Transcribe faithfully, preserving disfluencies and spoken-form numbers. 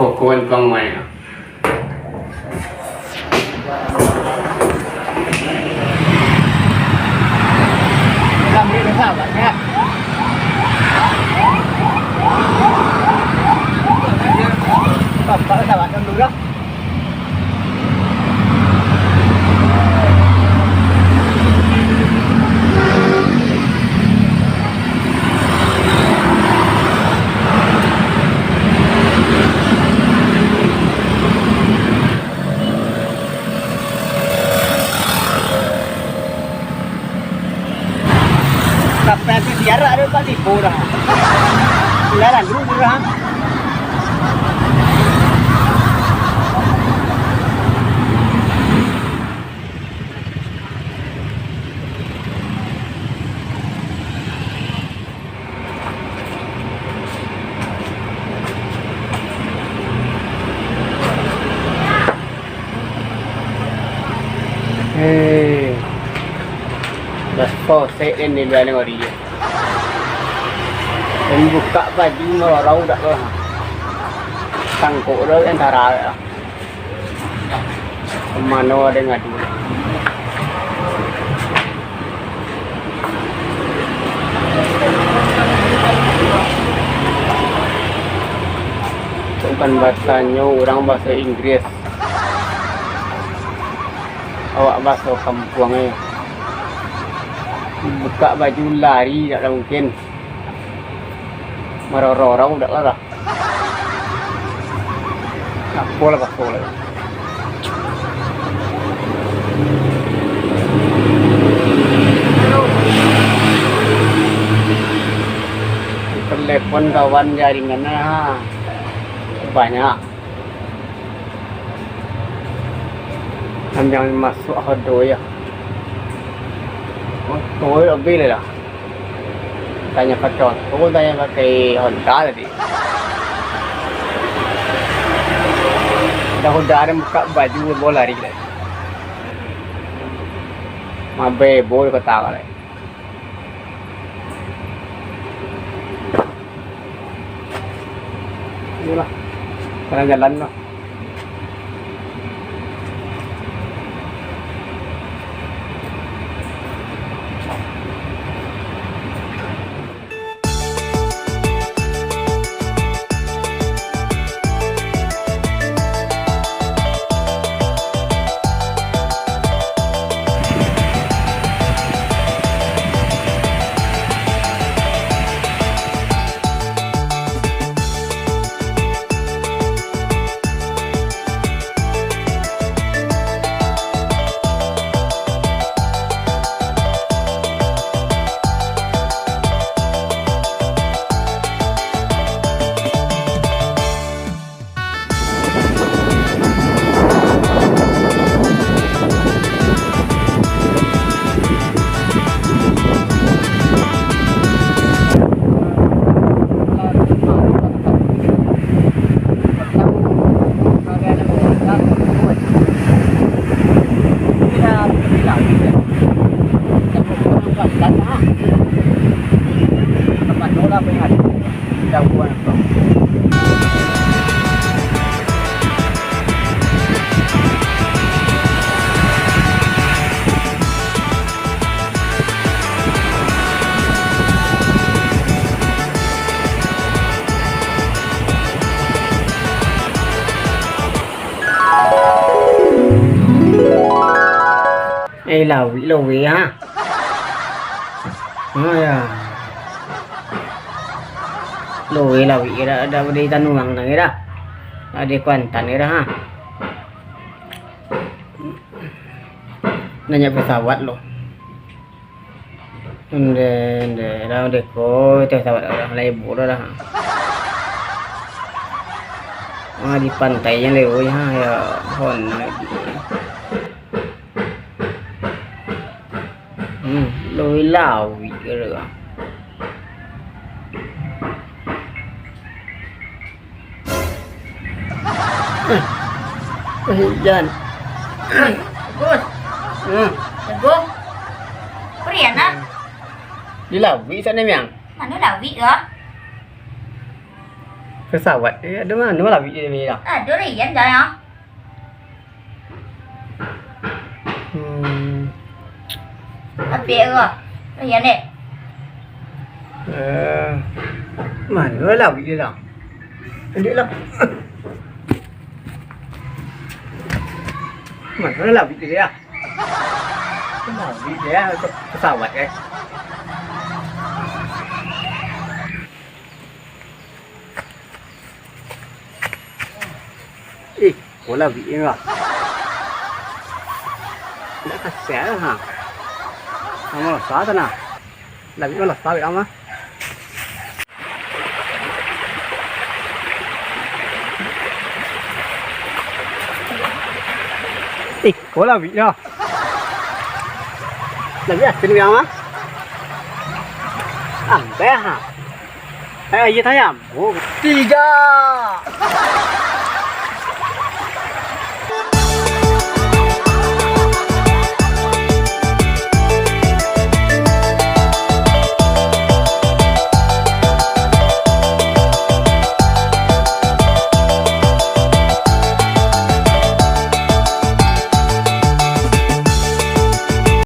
Kokoan pang mai. Sampai habis biarak dia, Pak, tipu dah. Tinggalan dulu dah. Hei, basosek den di lua nagari. Den bukak baju marorou dak lah. Sangkok dah antara. Kamano ado ngadu? Bukan bahasanyo urang bahaso Inggris. Awak bahaso kampuang e. Bukak baju lari dak mungkin. Marorou-rou dak lah. Apolah, apolah. Telepon kawan jaringannya, ha. Banyak. Panjang masuak hodo ya. Hodo lebih lah. Tanya pakai oto, tanya pakai Honda tadi. Dah Honda ada buka baju bola lari tadi. Mabe bol kota kali. Iyolah, jalan-jalan lah. Eh, lawik lo weh, ha. Ha, ya. Lo, eh, lawik kira dak bari tanuang nang kira. Ado Kuantan kira, ha. Nanya pesawat lo. Ende, ende, dah, ende ko, itu pesawat orang laibu dah. Ah, di pantai yang lewat, ha, ya, hon lagi. Hmm, lawik-lawik kira. Eh, eh, Jan. Gus. Hmm. Gus. Prian ah. Di lawik sana, Miang. Mana lawik ah? Pesawat, eh, ada mana lawik dia, Miang? Ada Rian dah ya. Hmm. Tapi ya, Rian deh. Eh, mana lah lawik dia lah? Duduk lah. Mana lah lawik dia? Lawik dia, pesawat, eh. Eh, ko lawik ni lah. Ndak kasian lah, ha. Samo lah, sa tanah. Lawik malah sawit ama. Eh, ko lawik ni lah. Lawik asin biang mah. Ambeh, ha. Eh, iya tayam. Oh, tiga.